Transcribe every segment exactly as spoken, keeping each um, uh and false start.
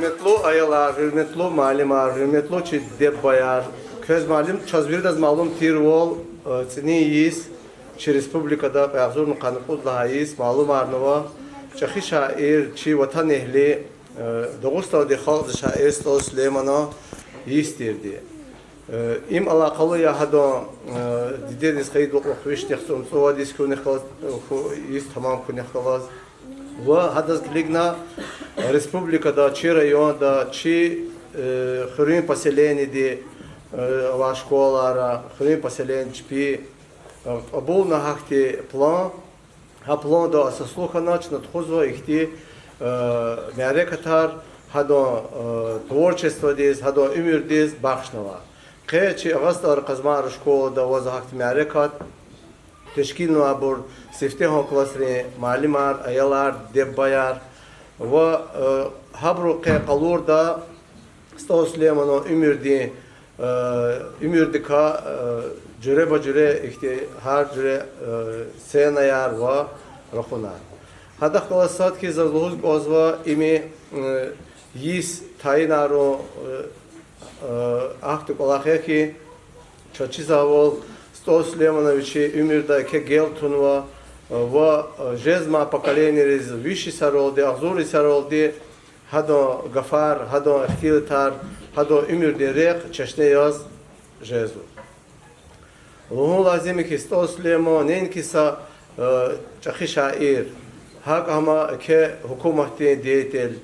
Гьуьрметлу аялар, гьуьрметлу муаллимар, гьуьрметлу чи диде-бубаяр. Квез малум, чаз виридаз малум тирвал, э, цӀинин йис чи республикада кьве агъзурни къанни кьуд лагьай йис малумарнава чӀехи шаир, чи ватанэгьли, э, Дагъустандин халкьдин шаир СтӀал Сулейманан йис тирди. Э, им алакъалу я гьадан, э, дидедиз хайи дакьла вишни яхцӀурни цӀувад йис хьунихъ галаз, э, хьу-, йис тамам хьунихъ галаз. Ва гьадаз килигна республикада, чи районда, чи, э, хуьруьн поселениеди, э, авай школайра, хуьруьн поселениеди чпи, э, кьабулна гьахьтин план. Гьа планда асаслу хьана чна тухузва ихьтин, э, мярекатар гьадан, э, творчестводиз, гьадан уьмуьрдиз бахшнава. Къе чи Агъа СтӀал Къазмайрин школада авазва гьахьтин мярекат, тешкилнавайбур сифтегьан классрин муаллимар, аялар, диде-бубаяр ва, э, гьабурун къе къалурда СтӀал Сулейманан уьмуьрдин, э, уьмуьрдикай, э, жуьреба-жуьре ихьтин гьар жуьре, э, сценаяр ва рахунар. Гьадахъ галаз сад хьиз заз лугьуз кӀанзава, им, э, йис тайинарун, э, э, ахьтин кӀвалах я хьи, чаз чизвайвал, СтӀал Сулеймана вичин уьмуьрда еке гел тунва, э, ва, э, жезмай поколениейриз виш йисаралди, агъзур йисаралди гьадан гафар, гьадан ихтилатар, гьадан уьмуьрдин рехъ чешне яз жезва. Лугьун лазим я хьи, СтӀал Сулейман неинки са, э, чӀехи шаир, гьакӀ гьам еке гьукуматдин деятель,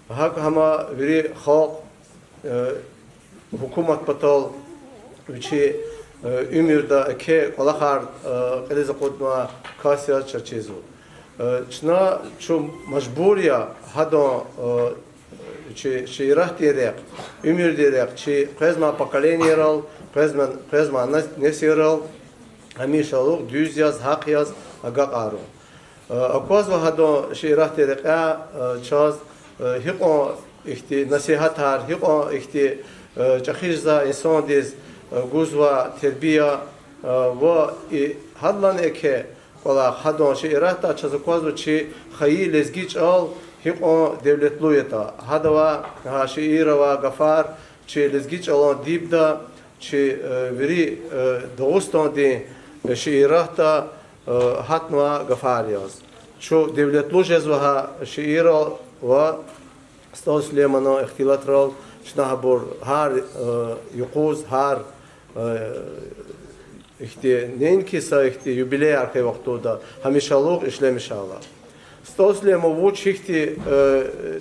гьакӀ гьам вири халкь, э, гьукумат патал вичин, э, уьмуьрда еке кӀвалахар, э, кьилиз акъуднавай кас яз чаз чизва. Э, чна, чун мажбур я гьадан, э, чи шииратдин рехъ, уьмуьрдин рехъ чи къвезмай поколениейрал, къвезмай, къвезмай нес-, несилрал гьамишалугъ дуьз яз, гьахъ яз агакьарун. Э, аквазва гьадан шииратдин рекьяй, э, чаз, э, гьикьван ихьтин насигьатар, гьикьван ихьтин, э, чӀехи жезвай инсандиз, э, гузвай тербия, э, ва и гьадалайни еке кӀвалах, гьадан шииратдай чаз аквазва чи хайи лезги чӀал гьикьван девлетлу ятӀа. Гьадавай, гьа шиирда авай гафар чи лезги чӀалан дибда, чи, э, вири, э, Дагъустандин, э, шииратда, э, гьатнавай гафар яз. Чун девлетлу жезва гьа шиирал ва СтӀал Сулейманан ихтилатрал. Чна гьабур гьар, э, юкъуз, гьар, э, ихьтин, неинки са ихьтин юбилеяр хьайи вахтунда, гьамишалугъ ишлемишайла. СтӀал Сулейман вуч ихьтин, э,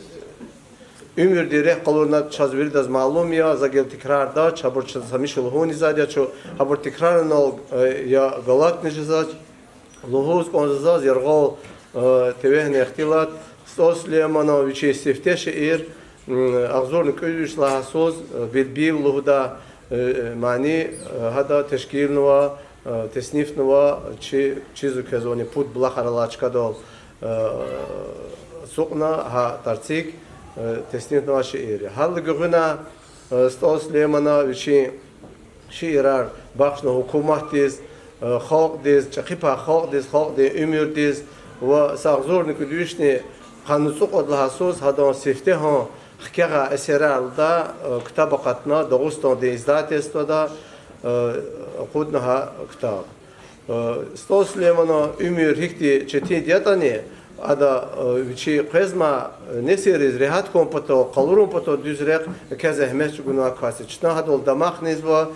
уьмуьрдин рехъ къалурна чаз виридаз малум я, за гила тикрардач, гьабур чаз гьамиша лугьуниз жезвайди я, чун гьабур тикрарунал, э, я галатни жезвач. Лугьуз кӀанзава заз яргъал, э, тевегьна ихтилат. СтӀал Сулейманан вичин сифте шиир, м, агъзурни кӀуьд виш лагьай йисуз, э, Билбил лугьудай, э, мани, э, гьада тешкилнава, э, теснифнава, чи, чизва квез вани, пуд булахар алай чкадал, э, ацукьна гьа тарцик, э, теснифнава шиир. Гьадалай гуьгъуьна, э, СтӀал Сулеймана вичин шиирар бахшна гьукуматдиз, э, халкьдиз, чӀехи пай халкьдиз, халкьдин уьмуьрдиз ва са агъзурни кӀуьд вишни къанни цӀукьуд лагьай йисуз гьадан сифтегьан хкягъай эсерар лугьудай, э, ктаб акъатна Дагъустандин издательствода, э, акъудна гьа ктаб. Э, СтӀал Сулейманан уьмуьр гьихьтин четинди ятӀани, ада, э, вичин къвезмай несилриз регьят хьун патал, къалурун патал дуьз рехъ еке зегьмет чӀугунвай кас я. Чна гьадал дамах незва,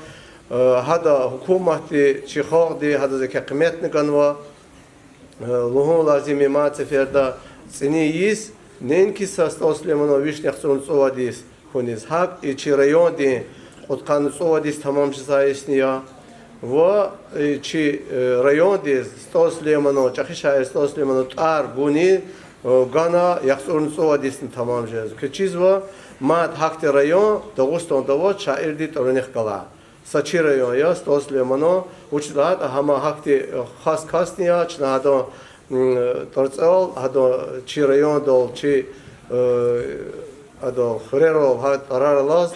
э, гьада гьукуматди, чи халкьди гьадаз еке къиметни ганва. Э, лугьун лазим я мад сеферда, цӀинин йис неинки са СтӀал Сулейманан вишни яхцӀурни цӀувад йис хьуниз, гьакӀ и чи райондин кьудкъанни цӀувад йис тамам жезвай йисни я. Ва, э, чи, э, райондиз СтӀал Сулейманан, чӀехи шаир СтӀал Сулейманан тӀвар гуни, э, гана яхцӀурни цӀувад йисни тамам жезва. Квез чизва, мад гьахьтин район Дагъустанда авач шаирдин тӀварунихъ галай. Са чи район я СтӀал Сулейманан, вучиз лагьайтӀа гьам гьахьтин, э, хас касни я, чна гьадан, м, тӀварцӀел, гьадан чи райондал, чи, э, гьадан хуьрерал, гьа тӀварар алаз,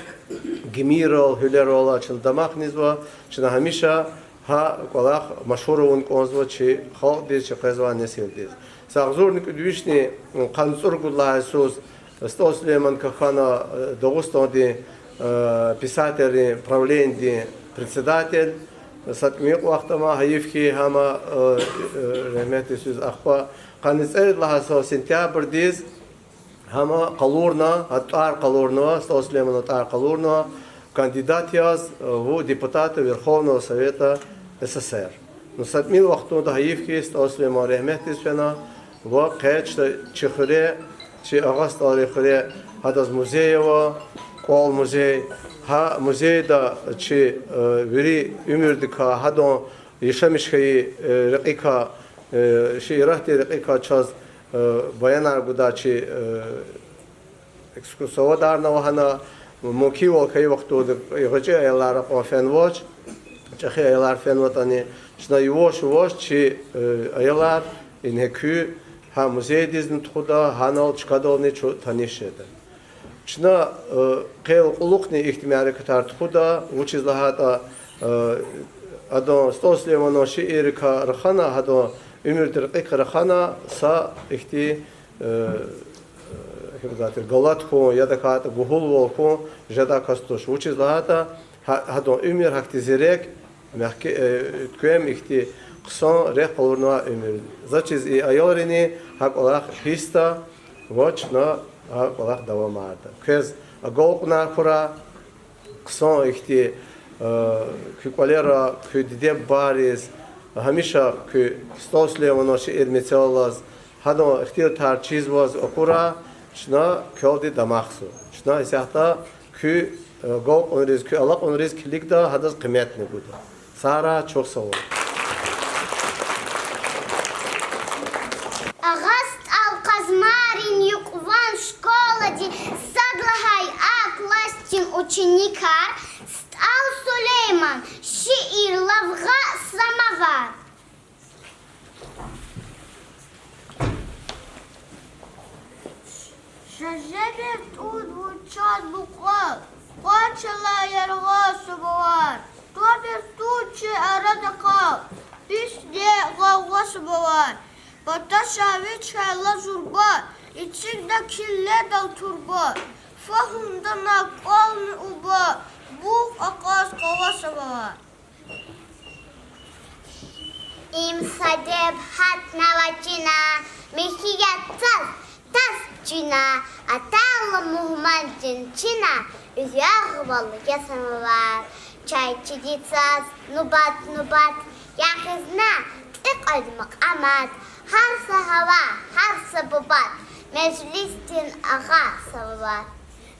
гимийрал, гьуьлерал чна дамах незва, чна гьамиша гьа кӀвалах машгьур авун кӀанзава чи халкьдиз, чи къвезвай несилдиз. Са агъзурни кӀуьд вишни къанни цӀуругуд лагьай йисуз, СтӀал Сулейман хьана, э, Дагъустандин, э, писателрин правлениедин председатель. Са тӀимил вахт ама, гьайиф хьи, гьама, э, э, рагьметдиз физ, ахпа къанни цӀерид лагьай йисан сентябрдиз гьама къалурна, гьа тӀвар къалурнава, СтӀал Сулейманан тӀвар къалурнава, кандидат яз, э, в депутаты Верховного Совета СССР. Ну, са тӀимил вахтунда, гьайиф хьи, СтӀал Сулейман рагьметдиз фена, ва къе чна чи хуьре, чи Агъа СтӀалрин хуьре, гьадаз музей ава, кӀвал музей. Гьа музейда чи, э, вири уьмуьрдикай, гьадан яшамиш хьайи, э, рекьикай, э, шииратдин рекьикай чаз, э, баянар гудай чи, э, экскурсоводар ава гьана, мумкинвал хьайи вахтунда гъвечӀи аялар акьван фенвач, чӀехи аялар фенватӀани, чна юваш-юваш чи, э, аялар, ингье куьн, гьа музейдизни тухуда, гьанал чкадални чун таниш жеда. Чна, э, къел кьулухъни ихьтин мярекатар тухуда, вучиз лагьайтӀа, э, адан, СтӀал Сулейманан шииррикай рахана, гьадан уьмуьрдин рекьикай рахана са ихьтин, э, э, галат хьун, я тахьайтӀа гуьгьуьлвал хьун жедай кас туш. Вучиз лагьайтӀа гьа-, гьадан уьмуьр гьахьтин зирек, мягькем, э, туьквем ихьтин хъсан рехъ къалурнавай уьмуьр. Заз чиз, и аялрини гьа кӀвалах гьиссда ва чна гьа кӀвалах давамарда. Квез агалкьунар хьурай, хъсан ихьтин, э, куь кӀвалера, куь диде-бубайриз, гьамиша куь СтӀал Сулейманан шиир мецел алаз, гьадан ихтилатар чизваз акурай, чна квелди дамахзава. Чна исятда куь, э, агалкьунриз, куь алакьунриз килигда, гьадаз къиметни гуда. Сагърай, чухсагъул. Агъа СтӀал Къазмайрин юкьван школадин сад лагьай А классдин ученикар, СтӀал Сулейман, шиир Лавгъа самовар. Жеже бертӀуд вуч чаз букьва, къван чалай яргъа самовар. Тва бертӀуд чи арада къал, пис я гъавгъа самовар. Пата шави чайла зурба, эцигда килледал турба. Фагьумда на кӀвални уба, бух акьаз къава самовар. Им садеб гьатнава чина, михьи я цаз, таз чина, атайла мугьмандин чина, уьзягъвал я самовар. Чай чиди цаз нубат-нубат, ягъизна цӀикьвед макьамат, гьар са гьава, гьар са бубат, межлисдин агъа самовар.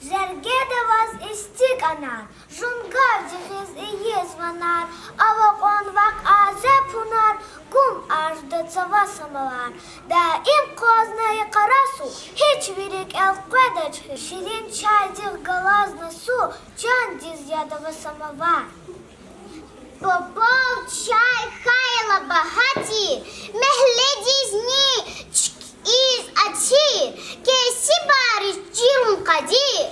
Жергеда ваз истикӀанар, жунгавди гъиз ийиз ванар, ава кьван вахъ азе пунар, гум аш жеда цава самовар. Даим къвазна и къарасу, гьич вири кӀел къведач хьи, ширин чайдихъ галазна су, чандиз яд ава самовар. Папав чай хьайила багьа тир, мягьледизни чкӀиз атир, кесибриз чирун къадир,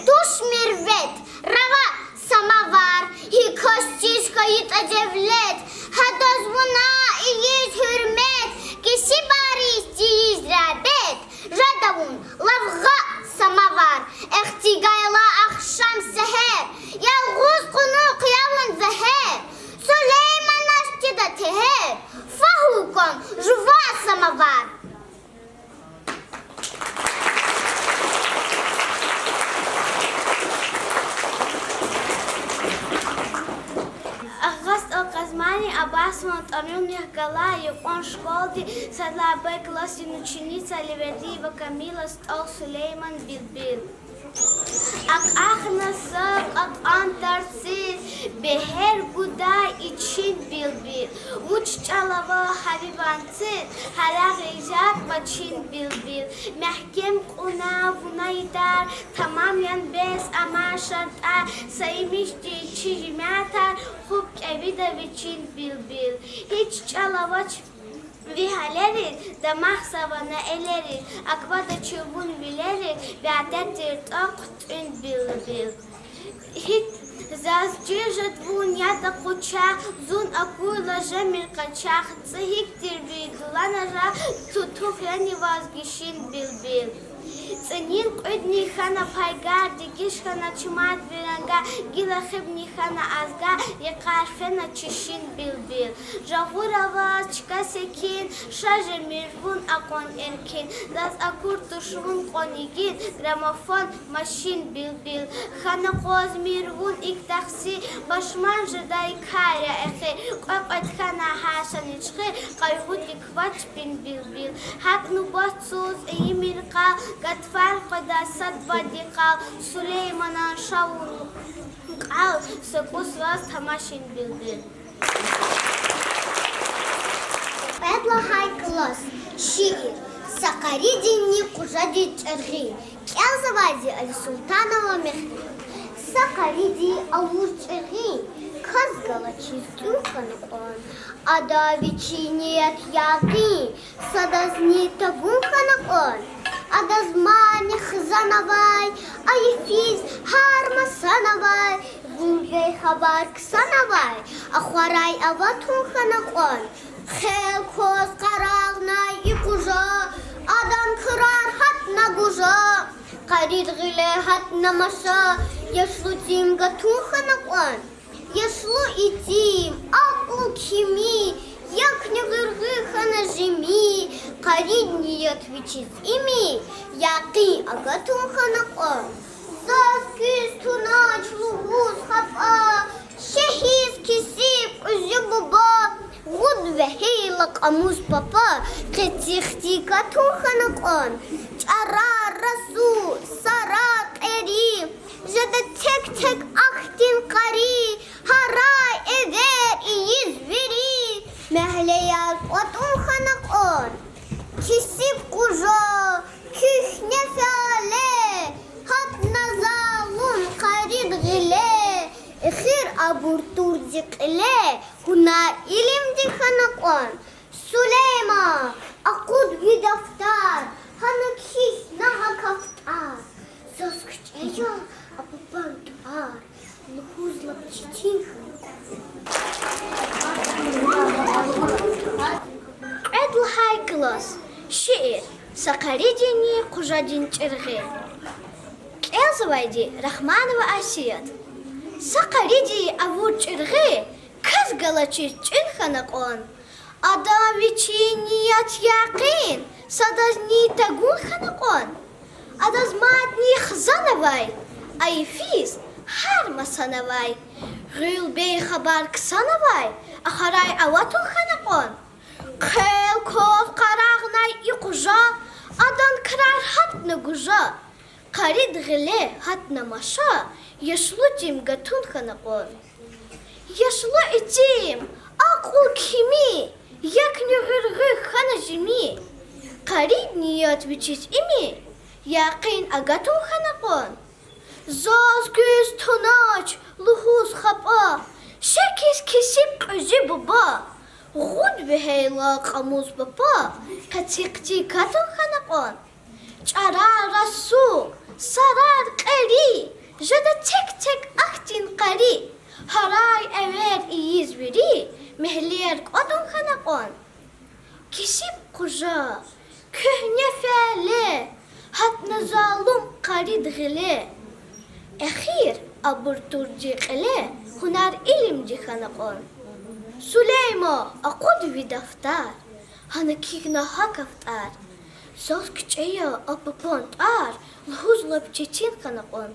туш мирвет, рава самовар, гьи касдиз хьайитӀа девлет, гьадаз вуна ийиз гьуьрмет, кесибриз тийиз регьбет, жеда вун Лавгъа самовар. Эхцигайла ахшам-сегьер, ялгъуз кьунухъ я вун зегьер, Сулейманаз чида тегьер, фагьум кван жува самовар. Агъа СтӀал Къазмайрин Абасован тӀварунихъ галай юкьван школадин сад лагьай Б классдин ученица Леведиева Камила. СтӀал Сулейман, Билбил. Акьахна са кьакьан тарциз, бегьер гудай ичин, Билбил. Вуч чӀал ава гьа ви ванциз, гьа рагъ ийизвач чин, Билбил. Мягькем кьуна вуна и дар, тамам ян бес амай шартӀар, са имишди чи жемятар хупӀ кӀевида вичин, Билбил. Гьич чӀал авач ви гьалериз, дамахзава на элериз, аквада чи вун вилериз, вядетдин тӀвар хъуьтӀуьн, Билбил. Гьи-, Заз чир жеда вун яд акъучахъ, зун акурла жемир къачагъ, цӀи гьикӀ тирди дуланара, ту-, тух яни ваз гишин, билбил. ЦӀинин кьуьдни хьана пайгар, дегиш хьана чи мад виранга, гила хибни хьана азгар, йикъар фена чи шин, билбил. Жагъур аваз чка секин, ша жемир вун акьван эркин, заз акур туш вун кьван йигин, граммофон, машин, билбил. Хьана акъвазмир вун икӀ тахси, пашман жедай кар я эхир, кьве-кьвед хьана гьар са ничхир, къайгъуди квач бин, билбил. ГьакӀ нубатсуз ийимир къал, гатфар къведа сад бадедихъ къал, Сулейманан ша вун кьал, са кӀус ваз тамашин, билбил. Кьвед лагьай класс. Шиир. Са къаридинни къужадин чӀиргъи. КӀелзавайди Алисултанова Мехри. Са къариди авур чӀиргъи, кас галачиз тӀуьн хьана кьван. Ада вичин ният якъин, садазни тагун хьана кьван. Адаз мани хизанавай, а йифиз гьар масанавай, гъуьлвей хабар ксанавай, ахварай аватун хьана кьван. Хел кваз къарагънай и къужа, адан крар гьатна гужа, къарид гъиле гьатна маша, яшлу тим гатун хьана кьван. Яшлу итим, акьул кими, якни гъуьргъуь хьана жими, къарид ният вичиз ими, якъин агатун хьана кьван. Заз куьз тунач лугьуз хапӀа, ша хьиз кесиб кьуьзуь буба, гъуд вегьейла кьамуз папа, къецихъди катун хьана кьван. ЧӀарар расу, сарар кьери, жеда тек-тек ахьтин къари, гьарай эвер ийиз вири, мягьлеяр кӀватӀун хьана кьван. Кесиб къужа, куьгьне фяле, гьатна залум къарид гъиле, эхир абур турди кьиле, гьунар илимди хьана кьван. Сулейман, акъуд ви дафтар, гьана кхьихь на гьа кафтӀар. Заз кичӀе я а папан тӀвар, лугьуз лап четин хьана кьван. Кьвед лагьай класс. Шиир. Са къаридинни къужадин чӀиргъи. КӀелзавайди Рагьманова Асият. Са къариди авур чӀиргъи, кас галачиз тӀуьн хьана кьван. Адан вичин ният якъин, садазни тагун хьана кьван. Адаз мадни хизанавай, а йифиз гьар масанавай, гъуьлбей хабар ксанавай, ахварай аватун хьана кьван. Хел кваз къарагънай и къужа, адан крар гьатна гужа, къарид гъиле гьатна маша, яшлу тим гатун хьана кьван. Яшлу итим, акьул кими, якни гъуьргъуь хьана жими, къарид ният вичиз ими, якъин агатун хьана кьван. Заз куьз тунач лугьуз хапӀа, ша хьиз кесиб кьуьзуь буба, гъуд вегьейла кьамуз папа, къецихъди катун хьана кьван. ЧӀарар расу, сарар кьери, жеда тек-тек ахьтин къари, гьарай эвер ийиз вири, мягьлеяр кӀватӀун хьана кьван. Кесиб къужа, куьгьне фяле, гьатна залум къарид гъиле, эхир абур турди кьиле, гьунар илимди хьана кьван. Сулейман, акъуд ви дафтар, гьана кхьихь на гьа кафтӀар. Заз кичӀе я а папан тӀвар, лугьуз лап четин хьана кьван.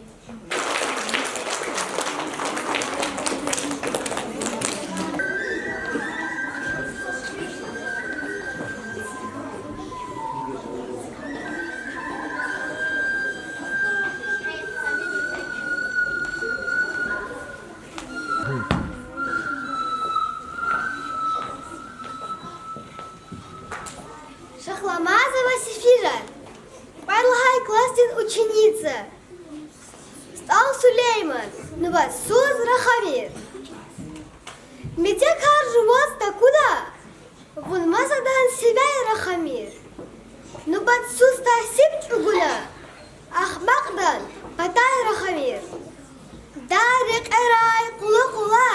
Шихламазова Сефира, кьвед лагьай классдин ученица. СтӀал Сулейман, нубатсуз рахамир. Мецекар жуваз такуда, вун масадан сивяй рахамир. Нубатсуз тасиб чӀугуна, ахмакьдан патай рахамир. Дар рекьерай къула-къула,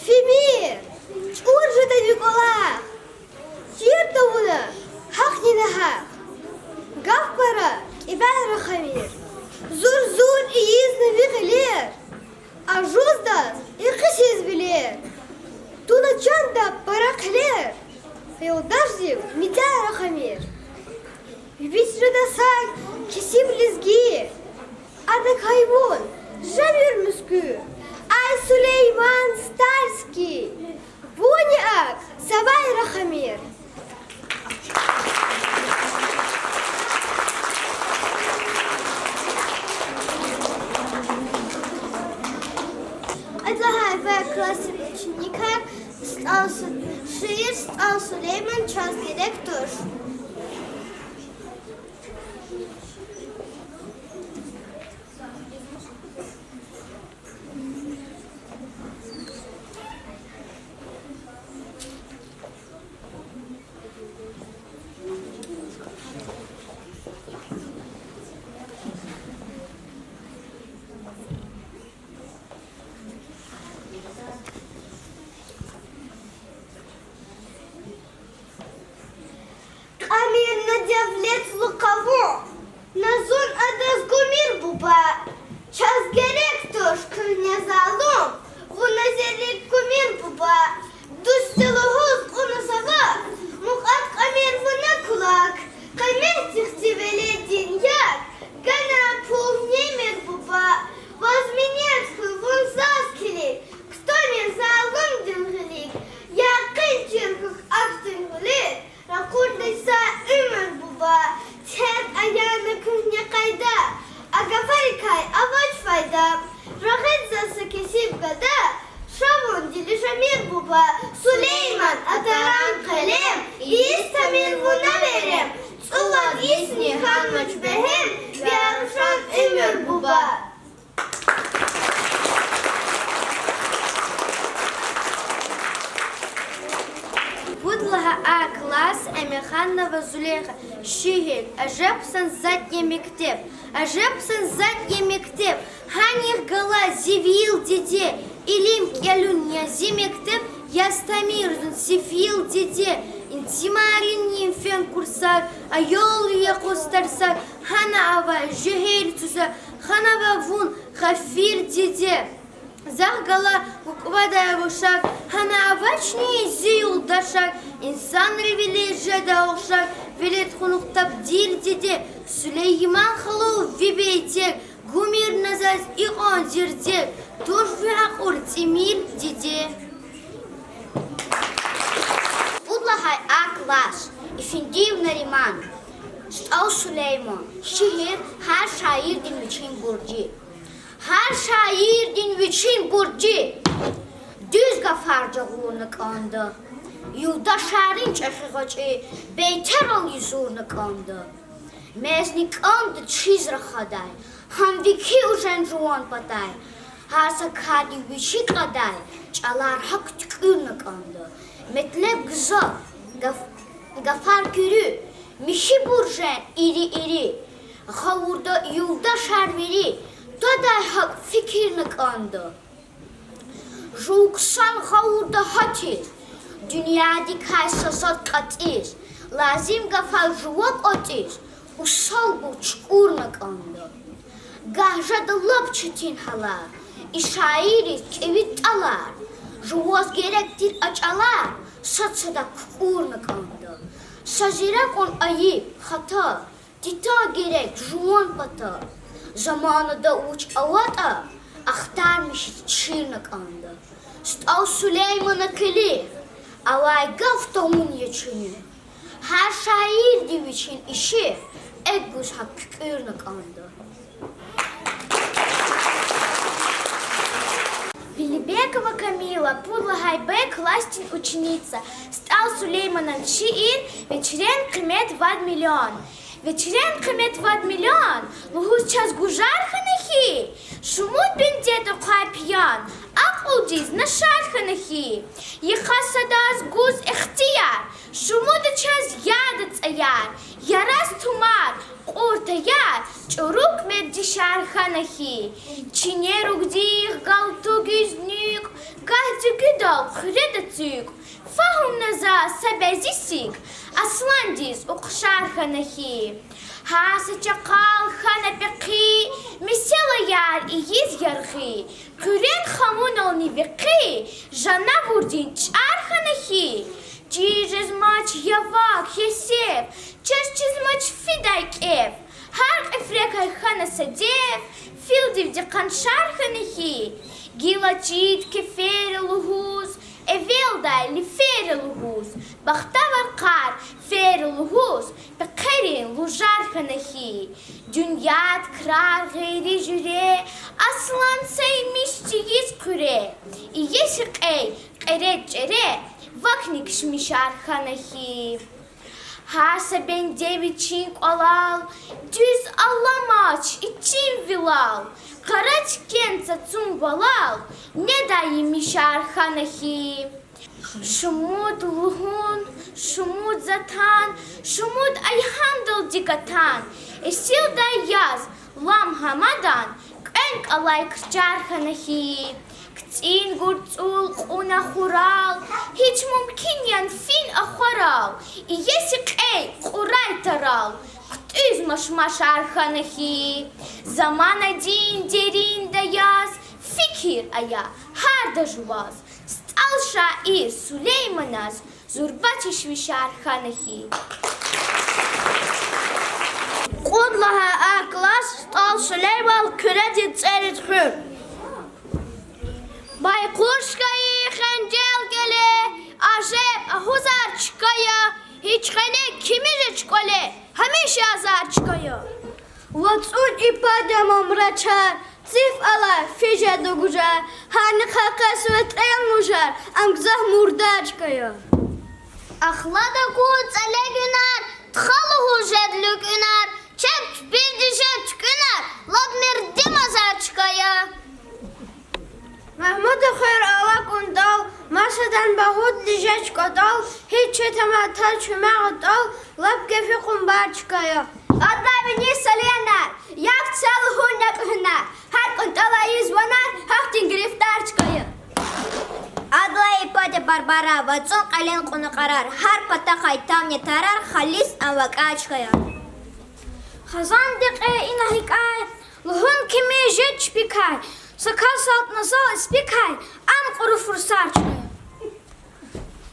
фимир, чӀур жеда ви кӀвалах. Чир тавуна гьахъни нагьахъ, гаф пара кӀевяй рахамир. Зур-зур ийизна ви гъилер, ажуздаз экъисиз вилер. Туна чанда пара хъилер, юлдашдив мецяй рахамир. Вич жеда сад кесиб лезги, адакай вун жемир муьскуь. Ай Сулейман Стальский, вунни акӀ завай рахамир. Кьвед лагьай В классдин ученикар СтӀал Су-, шиир СтӀал Сулейман, Чаз герек туш. Кьамир на девлетлу къавум, на зун адаз гумир, буба. Чаз герек туш куьгьне залум, вуна зи рикӀ кумир, буба. Дустуз лугьуз кьуна за ваз, мукьвад кьамир вуна кулак. Къимет ихьтин веледдин як гана пул немир, буба. Ваз минет хьуй, вун заз килиг, кутамир залумдин гъилик. Якъин чир хьухь, ахьтин гъуьлуьз ракъурдай са уьмуьр, буба. Терг ая на куьгьне къайда, а гафарикай авач файда. Рагъ ийиз заз са кесиб гада, ша вун дилижемир, буба. Сулейман, атаран къелем, ийиз тамир вуна верем, цӀувад йисни хьанвач бегьем, ви арушан уьмуьр, буба. Пуд лагьай А класс, Эминханова Зулейха. Шиир. Ажеб сан затӀ я мектеб, ажеб сан затӀ я мектеб. Гьанихъ галай зи вил, диде, илим кӀелун я зи мектеб, яз тамир зун сефил, диде. Инзимарин я фен курсар, аялри яхъуз тарсар, гьана авай жегьил цуьзар, хьанава вун гъафир, диде. Захъ гала гукӀвадай рушар, гьана авачни зи юлдашар, инсанри вилиз жеда ухшар, велед хьунухь такьдир, диде. Сулейман халу, ви бейтер гумир на заз икьван зердер, туш ви акьур цӀимир, диде. Пуд лагьай А класс, Ифендиев Нариман. СтӀал Сулейман. Шиир. Гьар шаирдин вичин буржи. Гьар шаирдин вичин буржи. Дуьз гафар жагъурна кӀанда, юлдашарин чӀехи гъвечӀи бейтерал юзурна кӀанда. Мезни кӀанда чиз рахадай, гьам вичин ужен жуван патай. Гьар са кардив вичи кьадай чӀалар гьакӀ туькӀуьрна кӀанда. Метлеб гзаф, гаф-, гафар куьруь, михьи буржен ири-ири. Гъавурда юлдашар вири твадай гьакӀ фикирна кӀанда. Жув хъсан гъавурда гьатиз, дуьньядикай са затӀ кьатӀиз, лазим гафар жува кӀватӀиз, усалбур чукӀурна кӀанда. Гагь жеда лап четин гьалар, и шаирриз кӀеви тӀалар, жуваз герек тир а чӀалар сад-садак кукӀурна кӀанда. Са зирекьун айиб, хата, дита герек жуван пата, заманада вуч аватӀа, ахтармишиз чирна кӀанда. СтӀал Сулеймана килиг, авай гаф тавун я чуьнуьх. Гьар шаирди вичин ишигъ экв гуз гьакӀ куькӀуьрна кӀанда. Велибекова Камила, пуд лагьай Б классдин ученица. СтӀал Сулейманан шиир Вечерен къимет вад миллион. Вечерен къимет вад миллион лугьуз чаз гужар хьана хьи, шумуд бенде тахьай пиян акьулдиз нашар хьана хьи. Йикъа садаз гуз ихтияр, шумуда чаз яда цӀаяр, ярас тумар, кьур таяр, ЧӀуру кӀвед дишар хьана хьи, чинер угдихъ галтугиз нуькӀ, гагь цуькӀуьдал хъуьреда цуькӀ, фагьумна заз са бязи сикӀ, асландиз ухшар хьана хьи. Гьар са чахъал хьана пехъи, меселаяр ийиз яргъи, хъуьрен хамунални векъи, жанавурдин чӀар хьана хьи. Чир жезмач я вак, я сев, чаз чизмач фидай кӀев. Гьар кьифрекай хьана са дев, филдивди къаншар хьана хьи. Гила чид кефер я лугьуз, эвелдай лифер я лугьуз, бахтавар къар фер я лугьуз, пехърин лужар хьана хьи. Дуьньяд крар гъейри жуьре, аслан са емиш тийиз хъуьре, иеси кьей кьеред чӀере, вакни кишмишар хьана хьи. Гьар са бенде вичин кӀвалал, дуьз аламач ичин вилал, къарач кенца цун валал, недай емишар хьана хьи. Шумуд лугьун, шумуд затан, шумуд айгьамдалди гатан, эсилдай яз, лам гьамадан, кьвен кӀалай крчар хьана хьи. КцӀин гурцӀул кьуна хурал, гьич мумкин яни фин ахварал, иеси кьей кьурай тарал, хъуьтӀуьз машмашар хьана хьи. Заманадин деринда яз, фикир ая гьарда жуваз, СтӀал шаир Сулейманаз зурба тешвишар хьана хьи. Кьуд лагьай А класс, СтӀал Сулейман, Куьредин цӀерид хуьр. Байкъуш хьайи хенжел геле, ажеб агьузар чка я, гьич къене кими жеч кӀвале, гьамиша азар чка я. ВацӀун ипад я мамрачар, циф алай физ жеда гужар, гьарни къекъвез ветӀен лужар, ам гзаф мурдар чка я. Ахлад акун цӀелегуьнар, тха лугьуз жеда луькӀуьнар, чеб чпивди жеда туькӀуьнар, лап мердимазар чка я. Магьмуда хуьр алакьун тӀал, масадан багьудни жеч кӀватӀал, гьич четама таз чуьмягъ атӀал, лап кефи къумбар чка я. Адлай вини саленар, як це лугьун накьуьнар, гьар кӀунтӀалай ийиз ванар, гьахьтин гирифтар чка я. Адлай ипад я Барбара, вацӀун кьилин кьуна кьарар, гьар патахъай тавни тарар, халис ам вакӀар чка я. Хизандин кьве ина гьикӀай, лугьун кими жеч чпикай, са кас алтӀна зал испикай, ам кьуру фурсар чка я.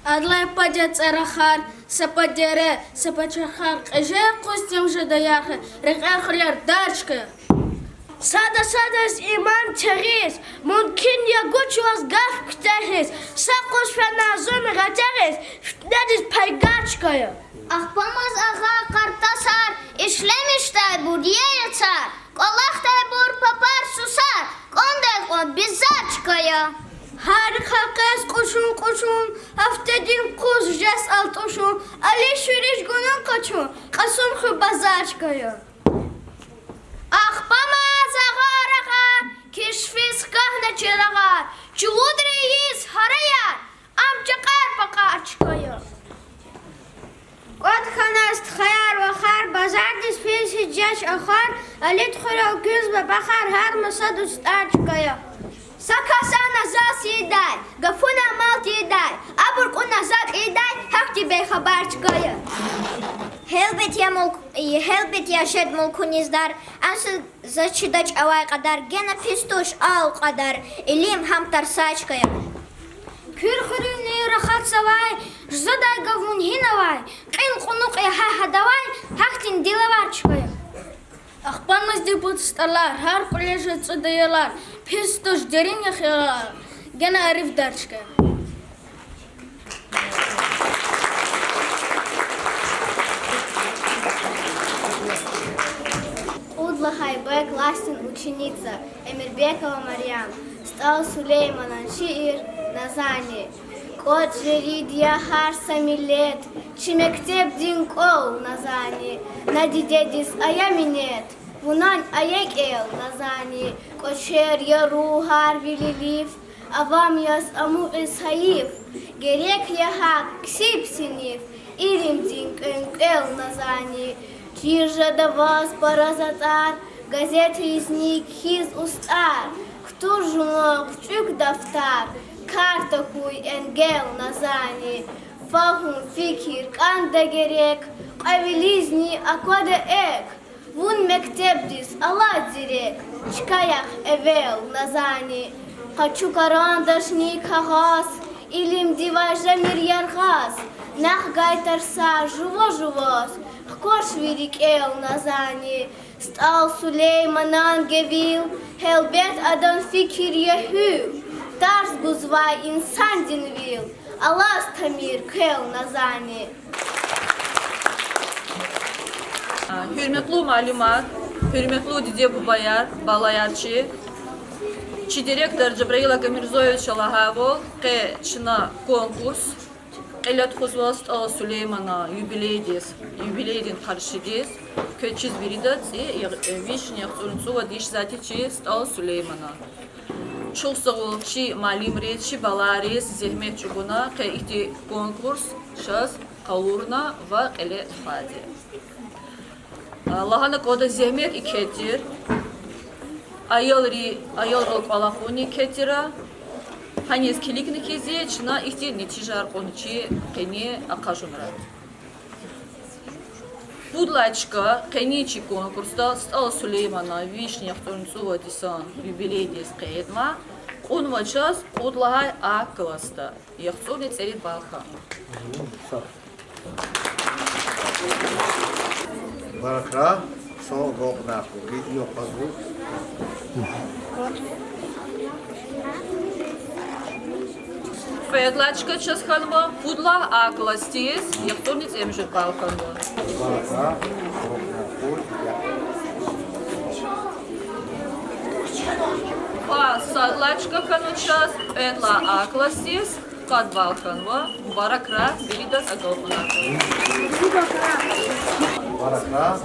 Адлай пад я ЦӀерахар, са пад дере, са пад чархар, кьеже-къуз тим жеда ярх, рекьер хуьлер дар чка я. Сада садаз иман тегъиз, мумкин я гуч ваз гаф куьтягьиз, са къуз фена зун гъетягъиз, фитнедиз пайгар чка я. Ахпамаз агъа къартасар, ишлемишдайбур я яцар, кӀвалахдайбур папар-сусар, кӀандай кьван бизар чка я. Гьар къекъвез кьушун-кьушун, гьафтедин къуз жез алтӀушун, алиш-вириш гунун-къачун, Кьасумхуьн базар чка я. Ахпамаз агъар-агъар, кишфиз хкахьна чирагъар, чувудри ийиз гьараяр, ам жакъар-пакъар чка я. КӀватӀ хьана стхаяр-вахар, базардиз физ гьич жеч ахвар, Алид хуьрел куьз папахар, гьар маса дустар чка я. Са кас ана заз ийидай, гафуна мал тийидай, абур кьуна за кьейидай, гьахьтин бейхабар чка я. Гьелбет, я мулк-, гьелбет, я жеда мулкуниздар, ам са заз чидач авай кьадар, гена пис туш ал кьадар, илим гьам тарсар чка я. Куьр хуьруьнни рахатзавай, жзадай гавун гьинавай, кьил кьунукь я гьа гьадавай, гьахьтин диловар чка я. Ахпамазди пуд стӀалар, гьар кьуьлежи цӀуд аялар, пис туш дерин я хиялар, гена арифдар чка я. Кьуд лагьай Б классдин ученица Эмирбекова Марьям. СтӀал Сулейманан шиир Назани. КӀватӀ жерид я гьар са миллет, чи мектебдин кӀвал, Назани. На дидедиз ая минет, вунани ая кӀел, Назани. КӀвачер я ругьар вилилив, авам яз амукьиз гьайиф, герек я гьакӀ кесиб синиф, илимдин кӀвенкӀвел, Назани. Чир жеда ваз пара затӀар, Газетризни кхьиз устӀар, кутур жуван кучӀук дафтар, кар тахьуй энгел, Назани. Фагьум, фикир кӀанда герек, кьве вилизни аквада экв. Вун мектебдиз алад зирек, чка яхъ эвел, Назани. Къачу карандашни кагъаз, илимдивай жемир яргъаз, накъ гай тарсар жува-жуваз, хкваш ви рикӀел, Назани. СтӀал Сулейманан гевил, гьелбет, адан фикир я гьуьл, тарс гузвай инсандин вил, алаз тамир квел, Назани. Гьуьрметлу муаллимар, гьуьрметлу диде-бубаяр, балаяр чи, чи директор Жабраил Агамирзоевича лагьайвал, къе чна конкурс кьиле тухузва СтӀал Сулейманан юбилейдиз, юбилейдин къаршидиз. Квез чиз вирида цӀи вишни яхцӀурни цӀувад йис жезвайди чи СтӀал Сулейманан. Чухсагъул чи муаллимриз, чи балайриз зегьмет чӀугуна, къе ихьтин конкурс чаз къалурна ва кьиле тухвайди. Лагьана кӀанда, зегьмет еке тир, аялри, аялрал кӀвалахун еке тир, гьаниз килигна хьиз, чна ихьтин нетижаяр кьуна чи къенин акъажунра. Пуд лагьай чка къенин чи конкурсда СтӀал Сулейманан вишни яхцӀурни цӀувад йисан юбилейдиз къейдна, кьунва чаз кьуд лагьай А классда, яхцӀурни цӀерид балл хьанва. Баракра, сон гокна гидно къазу. Кьвед лагьай чка чаз хьанва пуд лагьай А классдиз, яхцӀурни цӀемуьжуьд балл хьанва. Баракра, гокна къуй. Кьве сад лагьай чка хьанва чаз кьвед лагьай А классдиз, кьве сад балл хьанва. Мубаракрай, виридаз агалкьунар. Мубаракрай.